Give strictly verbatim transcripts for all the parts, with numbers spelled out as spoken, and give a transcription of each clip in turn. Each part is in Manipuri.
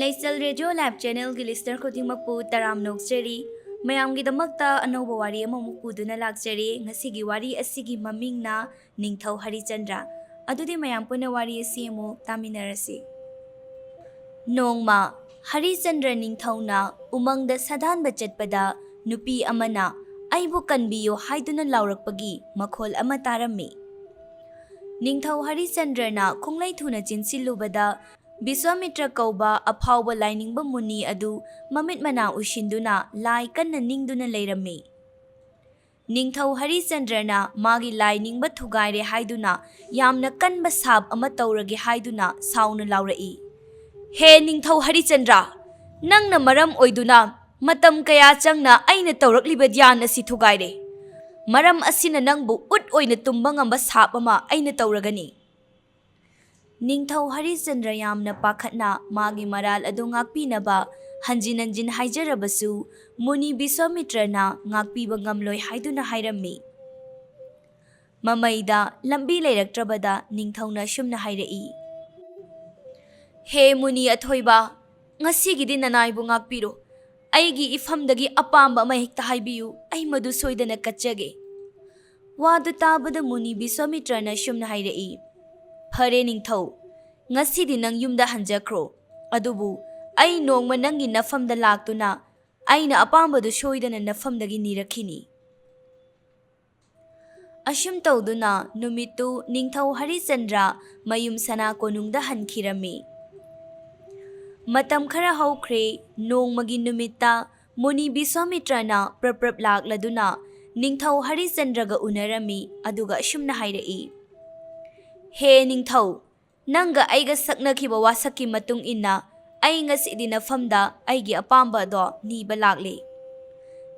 ꯂꯩꯆꯜ ꯔꯦꯗꯤꯑꯣ ꯂꯥꯏꯚ ꯆꯦꯅꯦꯜꯒꯤ ꯂꯤꯁꯅꯔ ꯈꯨꯗꯤꯡꯃꯛꯄꯨ ꯇꯔꯥꯝꯅ ꯑꯣꯛꯆꯔꯤ꯫ ꯃꯌꯥꯝꯒꯤꯗꯃꯛꯇ ꯑꯅꯧꯕ ꯋꯥꯔꯤ ꯑꯃꯃꯨꯛ ꯄꯨꯗꯨꯅ ꯂꯥꯛꯆꯔꯤ꯫ ꯉꯁꯤꯒꯤ ꯋꯥꯔꯤ ꯑꯁꯤꯒꯤ ꯃꯃꯤꯡꯅ ꯅꯤꯡꯊꯧ ꯍꯔꯤꯆꯟꯗ꯭ꯔ꯫ ꯑꯗꯨꯗꯤ ꯃꯌꯥꯝ ꯄꯨꯟꯅ ꯋꯥꯔꯤ ꯑꯁꯤ ꯑꯃꯨꯛ ꯇꯥꯃꯤꯟꯅꯔꯁꯤ꯫ ꯅꯣꯡꯃ ꯍꯔꯤꯆꯟꯗ꯭ꯔ ꯅꯤꯡꯊꯧꯅ ꯎꯃꯪꯗ ꯁꯥꯗꯥꯟꯕ ꯆꯠꯄꯗ ꯅꯨꯄꯤ ꯑꯃꯅ "ꯑꯩꯕꯨ ꯀꯟꯕꯤꯌꯨ" ꯍꯥꯏꯗꯨꯅ ꯂꯥꯎꯔꯛꯄꯒꯤ ꯃꯈꯣꯜ ꯑꯃ ꯇꯥꯔꯝꯃꯤ꯫ ꯅꯤꯡꯊꯧ ꯍꯔꯤꯆꯟꯗ꯭ꯔꯅ ꯈꯣꯡꯂꯩ ꯊꯨꯅ ꯆꯦꯟꯁꯤꯜꯂꯨꯕꯗ ꯕꯤꯁ꯭ꯋꯥꯃꯤꯇ꯭ꯔ ꯀꯧꯕ ꯑꯐꯥꯎꯕ ꯂꯥꯏꯅꯤꯡꯕ ꯃꯨꯅꯤ ꯑꯗꯨ ꯃꯃꯤꯠ ꯃꯅꯥ ꯎꯏꯁꯤꯟꯗꯨꯅ ꯂꯥꯏ ꯀꯟꯅ ꯅꯤꯡꯗꯨꯅ ꯂꯩꯔꯝꯃꯤ꯫ ꯅꯤꯡꯊꯧ ꯍꯔꯤꯆꯟꯗ꯭ꯔꯅ ꯃꯥꯒꯤ ꯂꯥꯏ ꯅꯤꯡꯕ ꯊꯨꯒꯥꯏꯔꯦ ꯍꯥꯏꯗꯨꯅ ꯌꯥꯝꯅ ꯀꯟꯕ ꯁꯥꯞ ꯑꯃ ꯇꯧꯔꯒꯦ ꯍꯥꯏꯗꯨꯅ ꯁꯥꯎꯅ ꯂꯥꯎꯔꯛꯏ, "ꯍꯦ ꯅꯤꯡꯊꯧ ꯍꯔꯤꯆꯟꯗ꯭ꯔ, ꯅꯪꯅ ꯃꯔꯝ ꯑꯣꯏꯗꯨꯅ ꯃꯇꯝ ꯀꯌꯥ ꯆꯪꯅ ꯑꯩꯅ ꯇꯧꯔꯛꯂꯤꯕ ꯙ꯭ꯌꯥꯟ ꯑꯁꯤ ꯊꯨꯒꯥꯏꯔꯦ꯫ ꯃꯔꯝ ꯑꯁꯤꯅ ꯅꯪꯕꯨ ꯎꯠ ꯑꯣꯏꯅ ꯇꯨꯝꯕ ꯉꯝꯕ ꯁꯥꯞ ꯑꯃ ꯑꯩꯅ ꯇꯧꯔꯒꯅꯤ꯫" ꯅꯤꯡꯊꯧ ꯍꯔꯤꯆꯟꯗ꯭ꯔ ꯌꯥꯝꯅ ꯄꯥꯈꯠꯅ ꯃꯥꯒꯤ ꯃꯔꯥꯜ ꯑꯗꯨ ꯉꯥꯛꯄꯤꯅꯕ ꯍꯟꯖꯤꯟ ꯍꯟꯖꯤꯟ ꯍꯥꯏꯖꯔꯕꯁꯨ, ꯃꯨꯅꯤ ꯕꯤꯁ꯭ꯋꯥꯃꯤꯇ꯭ꯔꯅ ꯉꯥꯛꯄꯤꯕ ꯉꯝꯂꯣꯏ ꯍꯥꯏꯗꯨꯅ ꯍꯥꯏꯔꯝꯃꯤ꯫ ꯃꯃꯩꯗ ꯂꯝꯕꯤ ꯂꯩꯔꯛꯇ꯭ꯔꯕꯗ ꯅꯤꯡꯊꯧꯅ ꯑꯁꯨꯝꯅ ꯍꯥꯏꯔꯛꯏ, "ꯍꯦ ꯃꯨꯅꯤ ꯑꯊꯣꯏꯕ, ꯉꯁꯤꯒꯤꯗꯤ ꯅꯅꯥꯏꯕꯨ ꯉꯥꯛꯄꯤꯔꯣ꯫ ꯑꯩꯒꯤ ꯏꯐꯝꯗꯒꯤ ꯑꯄꯥꯝꯕ ꯑꯃ ꯍꯦꯛꯇ ꯍꯥꯏꯕꯤꯌꯨ, ꯑꯩ ꯃꯗꯨ ꯁꯣꯏꯗꯅ ꯀꯠꯆꯒꯦ꯫" ꯋꯥꯗꯨ ꯇꯥꯕꯗ ꯃꯨꯅꯤ ꯕꯤꯁ꯭ꯋꯥꯃꯤꯇ꯭ꯔꯅ ꯑꯁꯨꯝꯅ ꯍꯥꯏꯔꯛꯏ, "ꯐꯔꯦ ꯅꯤꯡꯊꯧ, ꯉꯁꯤꯗꯤ ꯅꯪ ꯌꯨꯝꯗ ꯍꯟꯖꯈ꯭ꯔꯣ꯫ ꯑꯗꯨꯕꯨ ꯑꯩ ꯅꯣꯡꯃ ꯅꯪꯒꯤ ꯅꯐꯝꯗ ꯂꯥꯛꯇꯨꯅ ꯑꯩꯅ ꯑꯄꯥꯝꯕꯗꯨ ꯁꯣꯏꯗꯅ ꯅꯐꯝꯗꯒꯤ ꯅꯤꯔꯛꯈꯤꯅꯤ꯫" ꯑꯁꯨꯝ ꯇꯧꯗꯨꯅ ꯅꯨꯃꯤꯠꯇꯨ ꯅꯤꯡꯊꯧ ꯍꯔꯤꯆꯟꯗ꯭ꯔ ꯃꯌꯨꯝ ꯁꯅꯥ ꯀꯣꯅꯨꯡꯗ ꯍꯟꯈꯤꯔꯝꯃꯤ꯫ ꯃꯇꯝ ꯈꯔ ꯍꯧꯈ꯭ꯔꯦ꯫ ꯅꯣꯡꯃꯒꯤ ꯅꯨꯃꯤꯠꯇ ꯃꯨꯅꯤ ꯕꯤꯁ꯭ꯋꯥꯃꯤꯇ꯭ꯔꯅ ꯄ꯭ꯔꯞ ꯄ꯭ꯔꯞ ꯂꯥꯛꯂꯗꯨꯅ ꯅꯤꯡꯊꯧ ꯍꯔꯤꯆꯟꯗ꯭ꯔꯒ ꯎꯅꯔꯝꯃꯤ, ꯑꯗꯨꯒ ꯑꯁꯨꯝꯅ ꯍꯥꯏꯔꯛꯏ, "ꯍꯦ ꯅꯤꯡꯊꯧ, ꯅꯪꯒ ꯑꯩꯒ ꯁꯛꯅꯈꯤꯕ ꯋꯥꯁꯛꯀꯤ ꯃꯇꯨꯡ ꯏꯟꯅ ꯑꯩ ꯉꯁꯤꯗꯤ ꯅꯐꯝꯗ ꯑꯩꯒꯤ ꯑꯄꯥꯝꯕ ꯑꯗꯣ ꯅꯤꯕ ꯂꯥꯛꯂꯦ꯫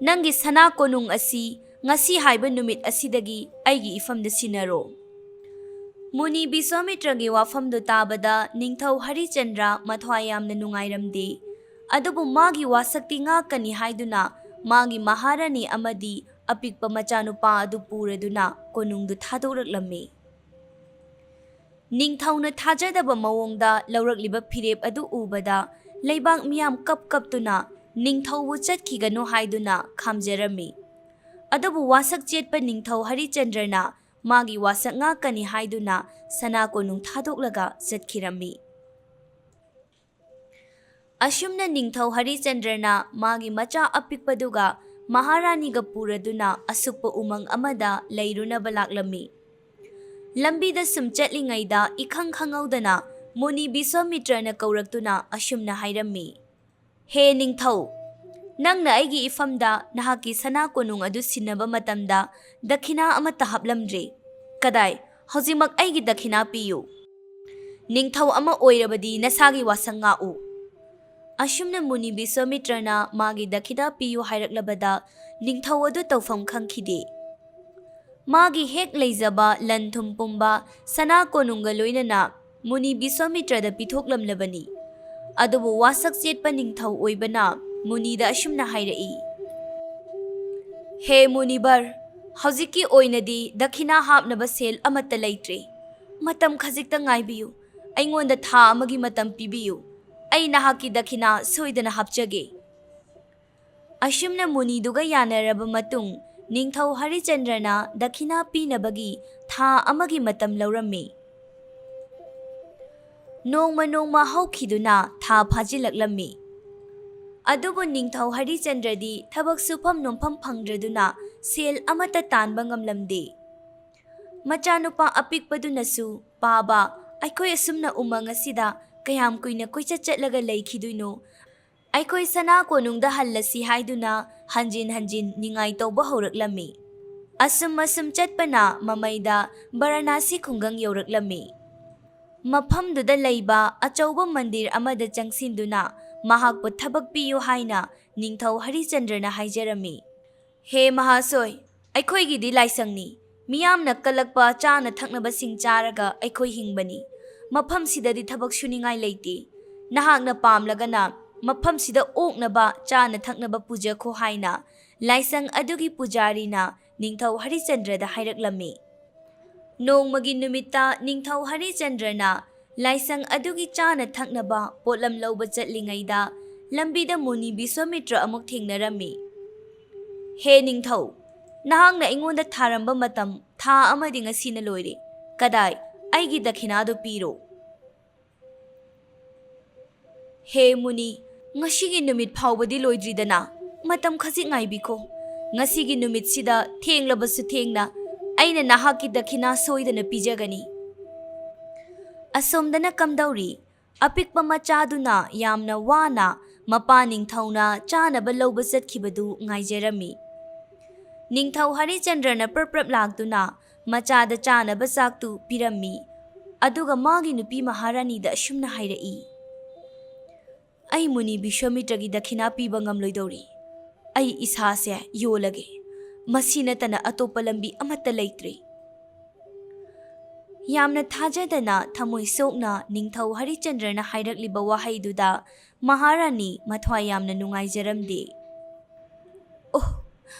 ꯅꯪꯒꯤ ꯁꯅꯥ ꯀꯣꯅꯨꯡ ꯑꯁꯤ ꯉꯁꯤ ꯍꯥꯏꯕ ꯅꯨꯃꯤꯠ ꯑꯁꯤꯗꯒꯤ ꯑꯩꯒꯤ ꯏꯐꯝꯗ ꯁꯤꯟꯅꯔꯣ꯫" ꯃꯨꯅꯤ ꯕꯤꯁ꯭ꯋꯥꯃꯤꯇ꯭ꯔꯒꯤ ꯋꯥꯐꯝꯗꯨ ꯇꯥꯕꯗ ꯅꯤꯡꯊꯧ ꯍꯔꯤꯆꯟꯗ꯭ꯔ ꯃꯊ꯭ꯋꯥꯏ ꯌꯥꯝꯅ ꯅꯨꯡꯉꯥꯏꯔꯝꯗꯦ꯫ ꯑꯗꯨꯕꯨ ꯃꯥꯒꯤ ꯋꯥꯁꯛꯇꯤ ꯉꯥꯛꯀꯅꯤ ꯍꯥꯏꯗꯨꯅ ꯃꯥꯒꯤ ꯃꯍꯥꯔꯥꯅꯤ ꯑꯃꯗꯤ ꯑꯄꯤꯛꯄ ꯃꯆꯥꯅꯨꯄꯥ ꯑꯗꯨ ꯄꯨꯔꯗꯨꯅ ꯀꯣꯅꯨꯡꯗꯨ ꯊꯥꯗꯣꯔꯛꯂꯝꯃꯤ꯫ ꯅꯤꯡꯊꯧꯅ ꯊꯥꯖꯗꯕ ꯃꯑꯣꯡꯗ ꯂꯧꯔꯛꯂꯤꯕ ꯐꯤꯔꯦꯞ ꯑꯗꯨ ꯎꯕꯗ ꯂꯩꯕꯥꯛ ꯃꯤꯌꯥꯝ ꯀꯞ ꯀꯞꯇꯨꯅ ꯅꯤꯡꯊꯧꯕꯨ ꯆꯠꯈꯤꯒꯅꯨ ꯍꯥꯏꯗꯨꯅ ꯈꯥꯝꯖꯔꯝꯃꯤ꯫ ꯑꯗꯨꯕꯨ ꯋꯥꯁꯛ ꯆꯦꯠꯄ ꯅꯤꯡꯊꯧ ꯍꯔꯤꯆꯟꯗ꯭ꯔꯅ ꯃꯥꯒꯤ ꯋꯥꯁꯛ ꯉꯥꯛꯀꯅꯤ ꯍꯥꯏꯗꯨꯅ ꯁꯅꯥ ꯀꯣꯅꯨꯡ ꯊꯥꯗꯣꯛꯂꯒ ꯆꯠꯈꯤꯔꯝꯃꯤ꯫ ꯑꯁꯨꯝꯅ ꯅꯤꯡꯊꯧ ꯍꯔꯤꯆꯟꯗ꯭ꯔꯅ ꯃꯥꯒꯤ ꯃꯆꯥ ꯑꯄꯤꯛꯄꯗꯨꯒ ꯃꯍꯥꯔꯥꯅꯤꯒ ꯄꯨꯔꯗꯨꯅ ꯑꯁꯨꯛꯄ ꯎꯃꯪ ꯑꯃꯗ ꯂꯩꯔꯨꯅꯕ ꯂꯥꯛꯂꯝꯃꯤ꯫ ꯂꯝꯕꯤꯗ ꯁꯨꯝ ꯆꯠꯂꯤꯉꯩꯗ ꯏꯈꯪ ꯈꯪꯍꯧꯗꯅ ꯃꯨꯅꯤ ꯕꯤꯁ꯭ꯋꯥꯃꯤꯇ꯭ꯔꯅ ꯀꯧꯔꯛꯇꯨꯅ ꯑꯁꯨꯝꯅ ꯍꯥꯏꯔꯝꯃꯤ, "ꯍꯦ ꯅꯤꯡꯊꯧ, ꯅꯪꯅ ꯑꯩꯒꯤ ꯏꯐꯝꯗ ꯅꯍꯥꯛꯀꯤ ꯁꯅꯥ ꯀꯣꯅꯨꯡ ꯑꯗꯨ ꯁꯤꯟꯅꯕ ꯃꯇꯝꯗ ꯗꯈꯤꯅꯥ ꯑꯃꯠꯇ ꯍꯥꯞꯂꯝꯗ꯭ꯔꯦ꯫ ꯀꯗꯥꯏ, ꯍꯧꯖꯤꯛꯃꯛ ꯑꯩꯒꯤ ꯗꯈꯤꯅꯥ ꯄꯤꯌꯨ꯫ ꯅꯤꯡꯊꯧ ꯑꯃ ꯑꯣꯏꯔꯕꯗꯤ ꯅꯁꯥꯒꯤ ꯋꯥꯁꯛ ꯉꯥꯛꯎ꯫" ꯑꯁꯨꯝꯅ ꯃꯨꯅꯤ ꯕꯤꯁ꯭ꯋꯥꯃꯤꯇ꯭ꯔꯅ ꯃꯥꯒꯤ ꯗꯈꯤꯅꯥ ꯄꯤꯌꯨ ꯍꯥꯏꯔꯛꯂꯕꯗ ꯅꯤꯡꯊꯧ ꯑꯗꯨ ꯇꯧꯐꯝ ꯈꯪꯈꯤꯗꯦ꯫ ꯃꯥꯒꯤ ꯍꯦꯛ ꯂꯩꯖꯕ ꯂꯟ ꯊꯨꯝ ꯄꯨꯝꯕ ꯁꯅꯥ ꯀꯣꯅꯨꯡꯒ ꯂꯣꯏꯅꯅ ꯃꯨꯅꯤ ꯕꯤꯁ꯭ꯋꯥꯃꯤꯇ꯭ꯔꯗ ꯄꯤꯊꯣꯛꯂꯝꯂꯕꯅꯤ꯫ ꯑꯗꯨꯕꯨ ꯋꯥꯁꯛ ꯆꯦꯠꯄ ꯅꯤꯡꯊꯧ ꯑꯣꯏꯕꯅ ꯃꯨꯅꯤꯗ ꯑꯁꯨꯝꯅ ꯍꯥꯏꯔꯛꯏ, "ꯍꯦ ꯃꯨꯅꯤꯕꯔ, ꯍꯧꯖꯤꯛꯀꯤ ꯑꯣꯏꯅꯗꯤ ꯗꯈꯤꯅꯥ ꯍꯥꯞꯅꯕ ꯁꯦꯜ ꯑꯃꯠꯇ ꯂꯩꯇ꯭ꯔꯦ꯫ ꯃꯇꯝ ꯈꯖꯤꯛꯇ ꯉꯥꯏꯕꯤꯌꯨ꯫ ꯑꯩꯉꯣꯟꯗ ꯊꯥ ꯑꯃꯒꯤ ꯃꯇꯝ ꯄꯤꯕꯤꯌꯨ꯫ ꯑꯩ ꯅꯍꯥꯛꯀꯤ ꯗꯈꯤꯅꯥ ꯁꯣꯏꯗꯅ ꯍꯥꯞꯆꯒꯦ꯫" ꯑꯁꯨꯝꯅ ꯃꯨꯅꯤꯗꯨꯒ ꯌꯥꯅꯔꯕ ꯃꯇꯨꯡ, ꯅꯤꯡꯊꯧ ꯍꯔꯤꯆꯟꯗ꯭ꯔꯅ ꯗꯈꯤꯅꯥ ꯄꯤꯅꯕꯒꯤ ꯊꯥ ꯑꯃꯒꯤ ꯃꯇꯝ ꯂꯧꯔꯝꯃꯤ꯫ ꯅꯣꯡꯃ ꯅꯣꯡꯃ ꯍꯧꯈꯤꯗꯨꯅ ꯊꯥ ꯐꯥꯖꯤꯜꯂꯛꯂꯝꯃꯤ꯫ ꯑꯗꯨꯕꯨ ꯅꯤꯡꯊꯧ ꯍꯔꯤꯆꯟꯗ꯭ꯔꯗꯤ ꯊꯕꯛ ꯁꯨꯐꯝ ꯅꯣꯝꯐꯝ ꯐꯪꯗ꯭ꯔꯗꯨꯅ ꯁꯦꯜ ꯑꯃꯠꯇ ꯇꯥꯟꯕ ꯉꯝꯂꯝꯗꯦ꯫ ꯃꯆꯥꯅꯨꯄꯥ ꯑꯄꯤꯛꯄꯗꯨꯅꯁꯨ, "ꯄꯥꯕ, ꯑꯩꯈꯣꯏ ꯑꯁꯨꯝꯅ ꯎꯃꯪ ꯑꯁꯤꯗ ꯀꯌꯥꯝ ꯀꯨꯏꯅ ꯀꯣꯏꯆꯠ ꯆꯠꯂꯒ ꯂꯩꯈꯤꯗꯣꯏꯅꯣ? ꯑꯩꯈꯣꯏ ꯁꯅꯥ ꯀꯣꯅꯨꯡꯗ ꯍꯜꯂꯁꯤ" ꯍꯥꯏꯗꯨꯅ ꯍꯟꯖꯤꯟ ꯍꯟꯖꯤꯟ ꯅꯤꯡꯉꯥꯏ ꯇꯧꯕ ꯍꯧꯔꯛꯂꯝꯃꯤ꯫ ꯑꯁꯨꯝ ꯑꯁꯨꯝ ꯆꯠꯄꯅ ꯃꯃꯩꯗ ꯕꯔꯥꯅꯥꯁꯤ ꯈꯨꯡꯒꯪ ꯌꯧꯔꯛꯂꯝꯃꯤ꯫ ꯃꯐꯝꯗꯨꯗ ꯂꯩꯕ ꯑꯆꯧꯕ ꯃꯟꯗꯤꯔ ꯑꯃꯗ ꯆꯪꯁꯤꯟꯗꯨꯅ ꯃꯍꯥꯛꯄꯨ ꯊꯕꯛ ꯄꯤꯌꯨ ꯍꯥꯏꯅ ꯅꯤꯡꯊꯧ ꯍꯔꯤꯆꯟꯗ꯭ꯔꯅ ꯍꯥꯏꯖꯔꯝꯃꯤ꯫ "ꯍꯦ ꯃꯍꯥꯁꯣꯏ, ꯑꯩꯈꯣꯏꯒꯤꯗꯤ ꯂꯥꯏꯁꯪꯅꯤ꯫ ꯃꯤꯌꯥꯝꯅ ꯀꯜꯂꯛꯄ ꯆꯥꯅ ꯊꯛꯅꯕꯁꯤꯡ ꯆꯥꯔꯒ ꯑꯩꯈꯣꯏ ꯍꯤꯡꯕꯅꯤ꯫ ꯃꯐꯝꯁꯤꯗꯗꯤ ꯊꯕꯛ ꯁꯨꯅꯤꯡꯉꯥꯏ ꯂꯩꯇꯦ꯫ ꯅꯍꯥꯛꯅ ꯄꯥꯝꯂꯒꯅ ꯃꯐꯝꯁꯤꯗ ꯑꯣꯛꯅꯕ ꯆꯥꯅ ꯊꯛꯅꯕ ꯄꯨꯖꯈꯣ" ꯍꯥꯏꯅ ꯂꯥꯏꯁꯪ ꯑꯗꯨꯒꯤ ꯄꯨꯖꯥꯔꯤꯅ ꯅꯤꯡꯊꯧ ꯍꯔꯤꯆꯟꯗ꯭ꯔꯗ ꯍꯥꯏꯔꯛꯂꯝꯃꯤ꯫ ꯅꯣꯡꯃꯒꯤ ꯅꯨꯃꯤꯠꯇ ꯅꯤꯡꯊꯧ ꯍꯔꯤꯆꯟꯗ꯭ꯔꯅ ꯂꯥꯏꯁꯪ ꯑꯗꯨꯒꯤ ꯆꯥꯅ ꯊꯛꯅꯕ ꯄꯣꯠꯂꯝ ꯂꯧꯕ ꯆꯠꯂꯤꯉꯩꯗ ꯂꯝꯕꯤꯗ ꯃꯨꯅꯤ ꯕꯤꯁ꯭ꯋꯥꯃꯤꯇ꯭ꯔ ꯑꯃꯨꯛ ꯊꯦꯡꯅꯔꯝꯃꯤ꯫ "ꯍꯦ ꯅꯤꯡꯊꯧ, ꯅꯍꯥꯛꯅ ꯑꯩꯉꯣꯟꯗ ꯊꯥꯔꯝꯕ ꯃꯇꯝ ꯊꯥ ꯑꯃꯗꯤ ꯉꯁꯤꯅ ꯂꯣꯏꯔꯦ꯫ ꯀꯗꯥꯏ? ꯑꯩꯒꯤ ꯗꯈꯤꯅꯥꯗꯨ ꯄꯤꯔꯣ꯫" "ꯍꯦ ꯃꯨꯅꯤ, ꯉꯁꯤꯒꯤ ꯅꯨꯃꯤꯠ ꯐꯥꯎꯕꯗꯤ ꯂꯣꯏꯗ꯭ꯔꯤꯗꯅ, ꯃꯇꯝ ꯈꯖꯤꯛ ꯉꯥꯏꯕꯤꯈꯣ꯫ ꯉꯁꯤꯒꯤ ꯅꯨꯃꯤꯠꯁꯤꯗ ꯊꯦꯡꯂꯕꯁꯨ ꯊꯦꯡꯅ ꯑꯩꯅ ꯅꯍꯥꯛꯀꯤ ꯗꯈꯤꯅꯥ ꯁꯣꯏꯗꯅ ꯄꯤꯖꯒꯅꯤ꯫" ꯑꯁꯣꯝꯗꯅ ꯀꯝꯗꯧꯔꯤ? ꯑꯄꯤꯛꯄ ꯃꯆꯥꯗꯨꯅ ꯌꯥꯝꯅ ꯋꯥꯅ ꯃꯄꯥ ꯅꯤꯡꯊꯧꯅ ꯆꯥꯅꯕ ꯂꯧꯕ ꯆꯠꯈꯤꯕꯗꯨ ꯉꯥꯏꯖꯔꯝꯃꯤ꯫ ꯅꯤꯡꯊꯧ ꯍꯔꯤꯆꯟꯗ꯭ꯔꯅ ꯄ꯭ꯔꯞ ꯄ꯭ꯔꯞ ꯂꯥꯛꯇꯨꯅ ꯃꯆꯥꯗ ꯆꯥꯅꯕ ꯆꯥꯛꯇꯨ ꯄꯤꯔꯝꯃꯤ꯫ ꯑꯗꯨꯒ ꯃꯥꯒꯤ ꯅꯨꯄꯤ ꯃꯍꯥꯔꯥꯅꯤꯗ ꯑꯁꯨꯝꯅ ꯍꯥꯏꯔꯛꯏ, "ꯑꯩ ꯃꯨꯅꯤ ꯕꯤꯁ꯭ꯋꯥꯃꯤꯇ꯭ꯔꯒꯤ ꯗꯈꯤꯅꯥ ꯄꯤꯕ ꯉꯝꯂꯣꯏꯗꯧꯔꯤ꯫ ꯑꯩ ꯏꯁꯥꯁꯦ ꯌꯣꯜꯂꯒꯦ꯫ ꯃꯁꯤ ꯅꯠꯇꯅ ꯑꯇꯣꯞꯄ ꯂꯝꯕꯤ ꯑꯃꯠꯇ ꯂꯩꯇ꯭ꯔꯦ꯫" ꯌꯥꯝꯅ ꯊꯥꯖꯗꯅ ꯊꯃꯣꯏ ꯁꯣꯛꯅ ꯅꯤꯡꯊꯧ ꯍꯔꯤꯆꯟꯗ꯭ꯔꯅ ꯍꯥꯏꯔꯛꯂꯤꯕ ꯋꯥꯍꯩꯗꯨꯗ ꯃꯍꯥꯔꯥꯅꯤ ꯃꯊ꯭ꯋꯥꯏ ꯌꯥꯝꯅ ꯅꯨꯡꯉꯥꯏꯖꯔꯝꯗꯦ꯫ "ꯑꯣꯍ,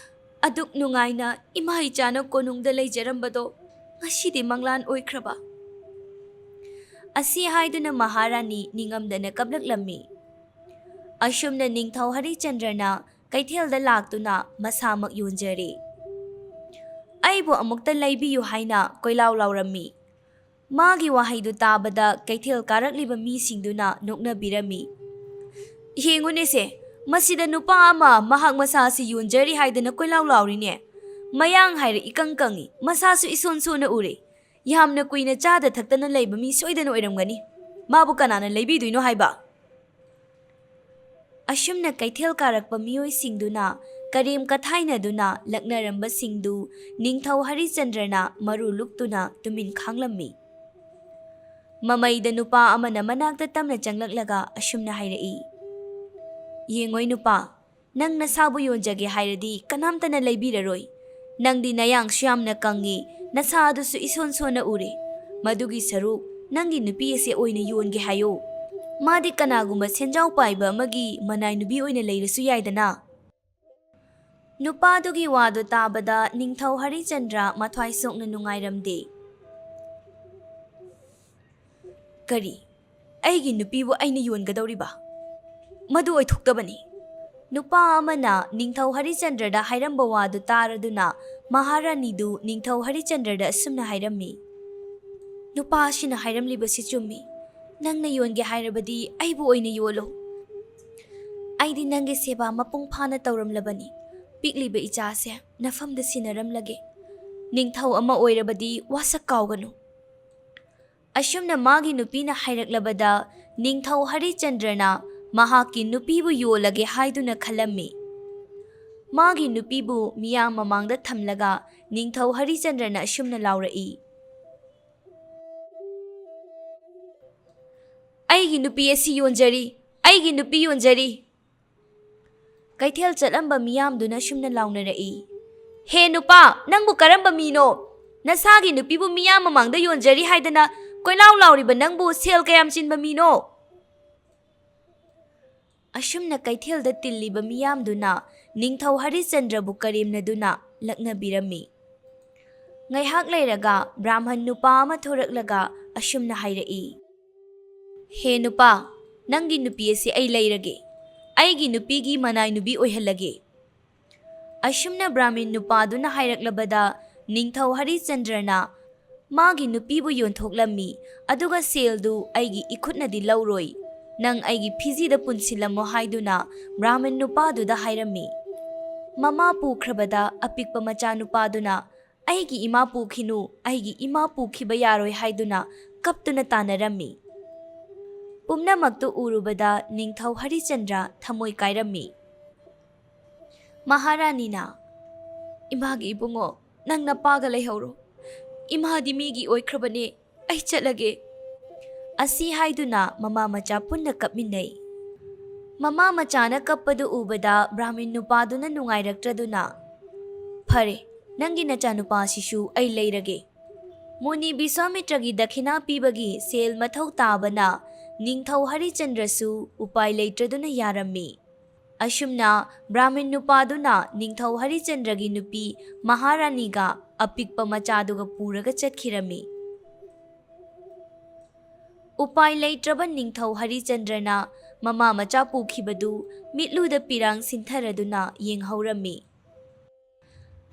ꯑꯗꯨꯛ ꯅꯨꯡꯉꯥꯏꯅ ꯏꯃꯥ ꯏꯆꯥꯅ ꯀꯣꯅꯨꯡꯗ ꯂꯩꯖꯔꯝꯕꯗꯣ ꯉꯁꯤꯗꯤ ꯃꯪꯂꯥꯟ ꯑꯣꯏꯈ꯭ꯔꯕ?" ꯑꯁꯤ ꯍꯥꯏꯗꯨꯅ ꯃꯍꯥꯔꯥꯅꯤ ꯅꯤꯡꯉꯝꯗꯅ ꯀꯞꯂꯛꯂꯝꯃꯤ꯫ ꯑꯁꯨꯝꯅ ꯅꯤꯡꯊꯧ ꯍꯔꯤꯆꯟꯗ꯭ꯔꯅ ꯀꯩꯊꯦꯜꯗ ꯂꯥꯛꯇꯨꯅ ꯃꯁꯥꯃꯛ ꯌꯣꯟꯖꯔꯦ꯫ "ꯑꯩꯕꯨ ꯑꯃꯨꯛꯇ ꯂꯩꯕꯤꯌꯨ" ꯍꯥꯏꯅ ꯀꯣꯏꯂꯥꯎ ꯂꯥꯎꯔꯝꯃꯤ꯫ ꯃꯥꯒꯤ ꯋꯥꯍꯩꯗꯨ ꯇꯥꯕꯗ ꯀꯩꯊꯦꯜ ꯀꯥꯔꯛꯂꯤꯕ ꯃꯤꯁꯤꯡꯗꯨꯅ ꯅꯣꯛꯅꯕꯤꯔꯝꯃꯤ꯫ "ꯌꯦꯡꯉꯨꯅꯦꯁꯦ, ꯃꯁꯤꯗ ꯅꯨꯄꯥ ꯑꯃ ꯃꯍꯥꯛ ꯃꯁꯥꯁꯤ ꯌꯣꯟꯖꯔꯤ ꯍꯥꯏꯗꯅ ꯀꯣꯏꯂꯥꯎ ꯂꯥꯎꯔꯤꯅꯦ꯫ ꯃꯌꯥꯡ ꯍꯥꯏꯔ ꯏꯀꯪ ꯀꯪꯉꯤ, ꯃꯁꯥꯁꯨ ꯏꯁꯣꯟ ꯁꯣꯟꯅ ꯎꯔꯦ꯫ ꯌꯥꯝꯅ ꯀꯨꯏꯅ ꯆꯥꯗ ꯊꯛꯇꯅ ꯂꯩꯕ ꯃꯤ ꯁꯣꯏꯗꯅ ꯑꯣꯏꯔꯝꯒꯅꯤ꯫ ꯃꯥꯕꯨ ꯀꯅꯥꯅ ꯂꯩꯕꯤꯗꯣꯏꯅꯣ ꯍꯥꯏꯕ?" ꯑꯁꯨꯝꯅ ꯀꯩꯊꯦꯜ ꯀꯥꯔꯛꯄ ꯃꯤꯑꯣꯏꯁꯤꯡꯗꯨꯅ ꯀꯔꯦꯝ ꯀꯊꯥꯏꯅꯗꯨꯅ ꯂꯛꯅꯔꯝꯕꯁꯤꯡꯗꯨ ꯅꯤꯡꯊꯧ ꯍꯔꯤꯆꯟꯗ꯭ꯔꯅ ꯃꯔꯨ ꯂꯨꯛꯇꯨꯅ ꯇꯨꯃꯤꯟ ꯈꯥꯡꯂꯝꯃꯤ꯫ ꯃꯃꯩꯗ ꯅꯨꯄꯥ ꯑꯃꯅ ꯃꯅꯥꯛꯇ ꯇꯞꯅ ꯆꯪꯂꯛꯂꯒ ꯑꯁꯨꯝꯅ ꯍꯥꯏꯔꯛꯏ, "ꯌꯦꯡꯉꯣꯏ ꯅꯨꯄꯥ, ꯅꯪ ꯅꯁꯥꯕꯨ ꯌꯣꯟꯖꯒꯦ ꯍꯥꯏꯔꯗꯤ ꯀꯅꯥꯝꯇꯅ ꯂꯩꯕꯤꯔꯔꯣꯏ꯫ ꯅꯪꯗꯤ ꯅꯌꯥꯡꯁꯨ ꯌꯥꯝꯅ ꯀꯪꯉꯤ, ꯅꯁꯥ ꯑꯗꯨꯁꯨ ꯏꯁꯣꯟ ꯁꯣꯟꯅ ꯎꯔꯦ꯫ ꯃꯗꯨꯒꯤ ꯁꯔꯨꯛ ꯅꯪꯒꯤ ꯅꯨꯄꯤ ꯑꯁꯦ ꯑꯣꯏꯅ ꯌꯣꯟꯒꯦ ꯍꯥꯏꯌꯣ꯫ ꯃꯥꯗꯤ ꯀꯅꯥꯒꯨꯝꯕ ꯁꯦꯟꯖꯥꯎ ꯄꯥꯏꯕ ꯑꯃꯒꯤ ꯃꯅꯥꯏ ꯅꯨꯄꯤ ꯑꯣꯏꯅ ꯂꯩꯔꯁꯨ ꯌꯥꯏꯗꯅ꯫" ꯅꯨꯄꯥꯗꯨꯒꯤ ꯋꯥꯗꯨ ꯇꯥꯕꯗ ꯅꯤꯡꯊꯧ ꯍꯔꯤꯆꯟꯗ꯭ꯔ ꯃꯊ꯭ꯋꯥꯏ ꯁꯣꯛꯅ ꯅꯨꯡꯉꯥꯏꯔꯝꯗꯦ꯫ "ꯀꯔꯤ? ꯑꯩꯒꯤ ꯅꯨꯄꯤꯕꯨ ꯑꯩꯅ ꯌꯣꯟꯒꯗꯧꯔꯤꯕ? ꯃꯗꯨ ꯑꯣꯏꯊꯣꯛꯇꯕꯅꯤ!" ꯅꯨꯄꯥ ꯑꯃꯅ ꯅꯤꯡꯊꯧ ꯍꯔꯤꯆꯟꯗ꯭ꯔꯗ ꯍꯥꯏꯔꯝꯕ ꯋꯥꯗꯨ ꯇꯥꯔꯗꯨꯅ ꯃꯍꯥꯔꯥꯅꯤꯗꯨ ꯅꯤꯡꯊꯧ ꯍꯔꯤꯆꯟꯗ꯭ꯔꯗ ꯑꯁꯨꯝꯅ ꯍꯥꯏꯔꯝꯃꯤ, "ꯅꯨꯄꯥ ꯑꯁꯤꯅ ꯍꯥꯏꯔꯝꯂꯤꯕꯁꯤ ꯆꯨꯝꯃꯤ꯫ ꯅꯪꯅ ꯌꯣꯟꯒꯦ ꯍꯥꯏꯔꯕꯗꯤ ꯑꯩꯕꯨ ꯑꯣꯏꯅ ꯌꯣꯜꯂꯨ꯫ ꯑꯩꯗꯤ ꯅꯪꯒꯤ ꯁꯦꯕꯥ ꯃꯄꯨꯡ ꯐꯥꯅ ꯇꯧꯔꯝꯂꯕꯅꯤ꯫ ꯄꯤꯛꯂꯤꯕ ꯏꯆꯥꯁꯦ ꯅꯐꯝꯗ ꯁꯤꯟꯅꯔꯝꯂꯒꯦ꯫ ꯅꯤꯡꯊꯧ ꯑꯃ ꯑꯣꯏꯔꯕꯗꯤ ꯋꯥꯁꯛ ꯀꯥꯎꯒꯅꯨ꯫" ꯑꯁꯨꯝꯅ ꯃꯥꯒꯤ ꯅꯨꯄꯤꯅ ꯍꯥꯏꯔꯛꯂꯕꯗ ꯅꯤꯡꯊꯧ ꯍꯔꯤꯆꯟꯗ꯭ꯔꯅ ꯃꯍꯥꯛꯀꯤ ꯅꯨꯄꯤꯕꯨ ꯌꯣꯜꯂꯒꯦ ꯍꯥꯏꯗꯨꯅ ꯈꯜꯂꯝꯃꯤ꯫ ꯃꯥꯒꯤ ꯅꯨꯄꯤꯕꯨ ꯃꯤꯌꯥꯝ ꯃꯃꯥꯡꯗ ꯊꯝꯂꯒ ꯅꯤꯡꯊꯧ ꯍꯔꯤꯆꯟꯗ꯭ꯔꯅ ꯑꯁꯨꯝꯅ ꯂꯥꯎꯔꯛꯏ, "ꯑꯩꯒꯤ ꯅꯨꯄꯤ ꯑꯁꯤ ꯌꯣꯟꯖꯔꯤ! ꯑꯩꯒꯤ ꯅꯨꯄꯤ ꯌꯣꯟꯖꯔꯤ!" ꯀꯩꯊꯦꯜ ꯆꯠꯂꯝꯕ ꯃꯤꯌꯥꯝꯗꯨꯅ ꯁꯨꯝꯅ ꯂꯥꯎꯅꯔꯛꯏ, "ꯍꯦ ꯅꯨꯄꯥ, ꯅꯪꯕꯨ ꯀꯔꯝꯕ ꯃꯤꯅꯣ? ꯅꯁꯥꯒꯤ ꯅꯨꯄꯤꯕꯨ ꯃꯤꯌꯥꯝ ꯃꯃꯥꯡꯗ ꯌꯣꯟꯖꯔꯤ ꯍꯥꯏꯗꯅ ꯀꯣꯏꯂꯥꯎ ꯂꯥꯎꯔꯤꯕ ꯅꯪꯕꯨ ꯁꯦꯜ ꯀꯌꯥꯝ ꯆꯤꯟꯕ ꯃꯤꯅꯣ?" ꯑꯁꯨꯝꯅ ꯀꯩꯊꯦꯜꯗ ꯇꯤꯜꯂꯤꯕ ꯃꯤꯌꯥꯝꯗꯨꯅ ꯅꯤꯡꯊꯧ ꯍꯔꯤꯆꯟꯗ꯭ꯔꯕꯨ ꯀꯔꯦꯝꯅꯗꯨꯅ ꯂꯛꯅꯕꯤꯔꯝꯃꯤ꯫ ꯉꯥꯏꯍꯥꯛ ꯂꯩꯔꯒ ꯕ꯭ꯔꯥꯍꯃꯟ ꯅꯨꯄꯥ ꯑꯃ ꯊꯣꯔꯛꯂꯒ ꯑꯁꯨꯝꯅ ꯍꯥꯏꯔꯛꯏ, "ꯍꯦ ꯅꯨꯄꯥ, ꯅꯪꯒꯤ ꯅꯨꯄꯤ ꯑꯁꯤ ꯑꯩ ꯂꯩꯔꯒꯦ꯫ ꯑꯩꯒꯤ ꯅꯨꯄꯤꯒꯤ ꯃꯅꯥꯏ ꯅꯨꯄꯤ ꯑꯣꯏꯍꯜꯂꯒꯦ꯫" ꯑꯁꯨꯝꯅ ꯕ꯭ꯔꯥꯍꯃꯟ ꯅꯨꯄꯥꯗꯨꯅ ꯍꯥꯏꯔꯛꯂꯕꯗ ꯅꯤꯡꯊꯧ ꯍꯔꯤꯆꯟꯗ꯭ꯔꯅ ꯃꯥꯒꯤ ꯅꯨꯄꯤꯕꯨ ꯌꯣꯟꯊꯣꯛꯂꯝꯃꯤ, ꯑꯗꯨꯒ ꯁꯦꯜꯗꯨ ꯑꯩꯒꯤ ꯏꯈꯨꯠꯅꯗꯤ ꯂꯧꯔꯣꯏ, ꯅꯪ ꯑꯩꯒꯤ ꯐꯤꯖꯤꯗ ꯄꯨꯟꯁꯤꯜꯂꯝꯃꯣ ꯍꯥꯏꯗꯨꯅ ꯕ꯭ꯔꯥꯍꯃꯟ ꯅꯨꯄꯥꯗꯨꯗ ꯍꯥꯏꯔꯝꯃꯤ꯫ ꯃꯃꯥ ꯄꯨꯈ꯭ꯔꯕꯗ ꯑꯄꯤꯛꯄ ꯃꯆꯥꯅꯨꯄꯥꯗꯨꯅ "ꯑꯩꯒꯤ ꯏꯃꯥ ꯄꯨꯈꯤꯅꯨ, ꯑꯩꯒꯤ ꯏꯃꯥ ꯄꯨꯈꯤꯕ ꯌꯥꯔꯣꯏ" ꯍꯥꯏꯗꯨꯅ ꯀꯞꯇꯨꯅ ꯇꯥꯅꯔꯝꯃꯤ꯫ ꯄꯨꯝꯅꯃꯛꯇꯨ ꯎꯔꯨꯕꯗ ꯅꯤꯡꯊꯧ ꯍꯔꯤꯆꯟꯗ꯭ꯔ ꯊꯃꯣꯏ ꯀꯥꯏꯔꯝꯃꯤ꯫ ꯃꯍꯥꯔꯥꯅꯤꯅ, "ꯏꯃꯥꯒꯤ ꯏꯕꯨꯡꯉꯣ, ꯅꯪ ꯅꯄꯥꯒ ꯂꯩꯍꯧꯔꯣ꯫ ꯏꯃꯥꯗꯤ ꯃꯤꯒꯤ ꯑꯣꯏꯈ꯭ꯔꯕꯅꯦ꯫ ꯑꯩ ꯆꯠꯂꯒꯦ꯫" ꯑꯁꯤ ꯍꯥꯏꯗꯨꯅ ꯃꯃꯥ ꯃꯆꯥ ꯄꯨꯟꯅ ꯀꯞꯃꯤꯟꯅꯩ꯫ ꯃꯃꯥ ꯃꯆꯥꯅ ꯀꯞꯄꯗꯨ ꯎꯕꯗ ꯕ꯭ꯔꯥꯍꯃꯟ ꯅꯨꯄꯥꯗꯨꯅ ꯅꯨꯡꯉꯥꯏꯔꯛꯇ꯭ꯔꯗꯨꯅ, "ꯐꯔꯦ, ꯅꯪꯒꯤ ꯅꯆꯥꯅꯨꯄꯥ ꯑꯁꯤꯁꯨ ꯑꯩ ꯂꯩꯔꯒꯦ꯫" ꯃꯨꯅꯤ ꯕꯤꯁ꯭ꯋꯥꯃꯤꯇ꯭ꯔꯒꯤ ꯗꯈꯤꯅꯥ ꯄꯤꯕꯒꯤ ꯁꯦꯜ ꯃꯊꯧ ꯇꯥꯕꯅ ꯅꯤꯡꯊꯧ ꯍꯔꯤꯆꯟꯗ꯭ꯔꯁꯨ ꯎꯄꯥꯏ ꯂꯩꯇ꯭ꯔꯗꯨꯅ ꯌꯥꯔꯝꯃꯤ꯫ ꯑꯁꯨꯝꯅ ꯕ꯭ꯔꯥꯍꯃꯟ ꯅꯨꯄꯥꯗꯨꯅ ꯅꯤꯡꯊꯧ ꯍꯔꯤꯆꯟꯗ꯭ꯔꯒꯤ ꯅꯨꯄꯤ ꯃꯍꯥꯔꯥꯅꯤꯒ ꯑꯄꯤꯛꯄ ꯃꯆꯥꯗꯨꯒ ꯄꯨꯔꯒ ꯆꯠꯈꯤꯔꯝꯃꯤ꯫ ꯎꯄꯥꯏ ꯂꯩꯇ꯭ꯔꯕ ꯅꯤꯡꯊꯧ ꯍꯔꯤꯆꯟꯗ꯭ꯔꯅ ꯃꯃꯥ ꯃꯆꯥ ꯄꯨꯈꯤꯕꯗꯨ ꯃꯤꯠꯂꯨꯗ ꯄꯤꯔꯥꯡ ꯁꯤꯟꯊꯔꯗꯨꯅ ꯌꯦꯡꯍꯧꯔꯝꯃꯤ꯫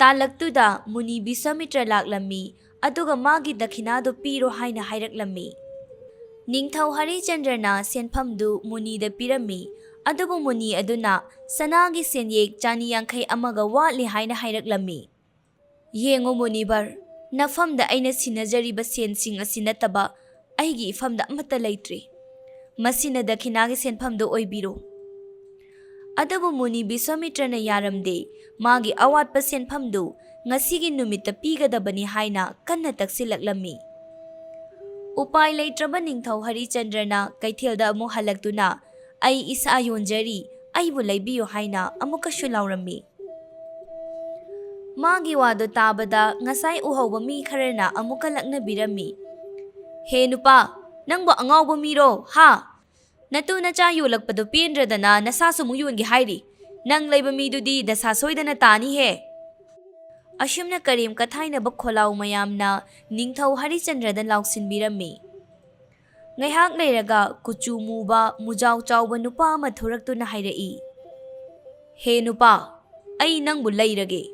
ꯇꯥꯂꯛꯇꯨꯗ ꯃꯨꯅꯤ ꯕꯤꯁ꯭ꯋꯥꯃꯤꯇ꯭ꯔ ꯂꯥꯛꯂꯝꯃꯤ, ꯑꯗꯨꯒ ꯃꯥꯒꯤ ꯗꯈꯤꯅꯥꯗꯨ ꯄꯤꯔꯣ ꯍꯥꯏꯅ ꯍꯥꯏꯔꯛꯂꯝꯃꯤ꯫ ꯅꯤꯡꯊꯧ ꯍꯔꯤꯆꯟꯗ꯭ꯔꯅ ꯁꯦꯟꯐꯝꯗꯨ ꯃꯨꯅꯤꯗ ꯄꯤꯔꯝꯃꯤ, ꯑꯗꯨꯕꯨ ꯃꯨꯅꯤ ꯑꯗꯨꯅ ꯁꯅꯥꯒꯤ ꯁꯦꯟꯌꯦꯛ ꯆꯥꯅꯤ ꯌꯥꯡꯈꯩ ꯑꯃꯒ ꯋꯥꯠꯂꯤ ꯍꯥꯏꯅ ꯍꯥꯏꯔꯛꯂꯝꯃꯤ꯫ ꯌꯦꯡꯉꯨ ꯃꯨꯅꯤꯕꯔ, ꯅꯐꯝꯗ ꯑꯩꯅ ꯁꯤꯟꯅꯖꯔꯤꯕ ꯁꯦꯟꯁꯤꯡ ꯑꯁꯤ ꯅꯠꯇꯕ ꯑꯩꯒꯤ ꯏꯐꯝꯗ ꯑꯃꯠꯇ ꯂꯩꯇ꯭ꯔꯤ꯫ ꯃꯁꯤꯅ ꯗꯈꯤꯅꯥꯒꯤ ꯁꯦꯟꯐꯝꯗꯨ ꯑꯣꯏꯕꯤꯔꯣ꯫ ꯑꯗꯨꯕꯨ ꯃꯨꯅꯤ ꯕꯤꯁ꯭ꯋꯥꯃꯤꯇ꯭ꯔꯅ ꯌꯥꯔꯝꯗꯦ꯫ ꯃꯥꯒꯤ ꯑꯋꯥꯠꯄ ꯁꯦꯟꯐꯝꯗꯨ ꯉꯁꯤꯒꯤ ꯅꯨꯃꯤꯠꯇ ꯄꯤꯒꯗꯕꯅꯤ ꯍꯥꯏꯅ ꯀꯟꯅ ꯇꯛꯁꯤꯜꯂꯛꯂꯝꯃꯤ꯫ ꯎꯄꯥꯏ ꯂꯩꯇ꯭ꯔꯕ ꯅꯤꯡꯊꯧ ꯍꯔꯤꯆꯟꯗ꯭ꯔꯅ ꯀꯩꯊꯦꯜꯗ ꯑꯃꯨꯛ ꯍꯜꯂꯛꯇꯨꯅ, "ꯑꯩ ꯏꯁꯥ ꯌꯣꯟꯖꯔꯤ, ꯑꯩꯕꯨ ꯂꯩꯕꯤꯌꯨ" ꯍꯥꯏꯅ ꯑꯃꯨꯛꯀꯁꯨ ꯂꯥꯎꯔꯝꯃꯤ꯫ ꯃꯥꯒꯤ ꯋꯥꯗꯨ ꯇꯥꯕꯗ ꯉꯁꯥꯏ ꯎꯍꯧꯕ ꯃꯤ ꯈꯔꯅ ꯑꯃꯨꯛꯀ ꯂꯛꯅꯕꯤꯔꯝꯃꯤ꯫ "ꯍꯦ ꯅꯨꯄꯥ, ꯅꯪꯕꯨ ꯑꯉꯥꯎꯕ ꯃꯤꯔꯣ, ꯍꯥ? ꯅꯇꯨ ꯅꯆꯥ ꯌꯣꯜꯂꯛꯄꯗꯨ ꯄꯦꯟꯗ꯭ꯔꯗꯅ ꯅꯁꯥꯁꯨ ꯑꯃꯨꯛ ꯌꯣꯟꯒꯦ ꯍꯥꯏꯔꯤ? ꯅꯪ ꯂꯩꯕ ꯃꯤꯗꯨꯗꯤ ꯗꯁꯥ ꯁꯣꯏꯗꯅ ꯇꯥꯅꯤꯍꯦ!" ꯑꯁꯨꯝꯅ ꯀꯔꯦꯝ ꯀꯊꯥꯏꯅꯕ ꯈꯣꯜꯂꯥꯎ ꯃꯌꯥꯝꯅ ꯅꯤꯡꯊꯧ ꯍꯔꯤꯆꯟꯗ꯭ꯔꯗ ꯂꯥꯎꯁꯤꯟꯕꯤꯔꯝꯃꯤ꯫ ꯉꯥꯏꯍꯥꯛ ꯂꯩꯔꯒ ꯀꯨꯆꯨ ꯃꯨꯕ, ꯃꯨꯖꯥꯎ ꯆꯥꯎꯕ ꯅꯨꯄꯥ ꯑꯃ ꯊꯣꯔꯛꯇꯨꯅ ꯍꯥꯏꯔꯛꯏ, "ꯍꯦ ꯅꯨꯄꯥ, ꯑꯩ ꯅꯪꯕꯨ ꯂꯩꯔꯒꯦ!"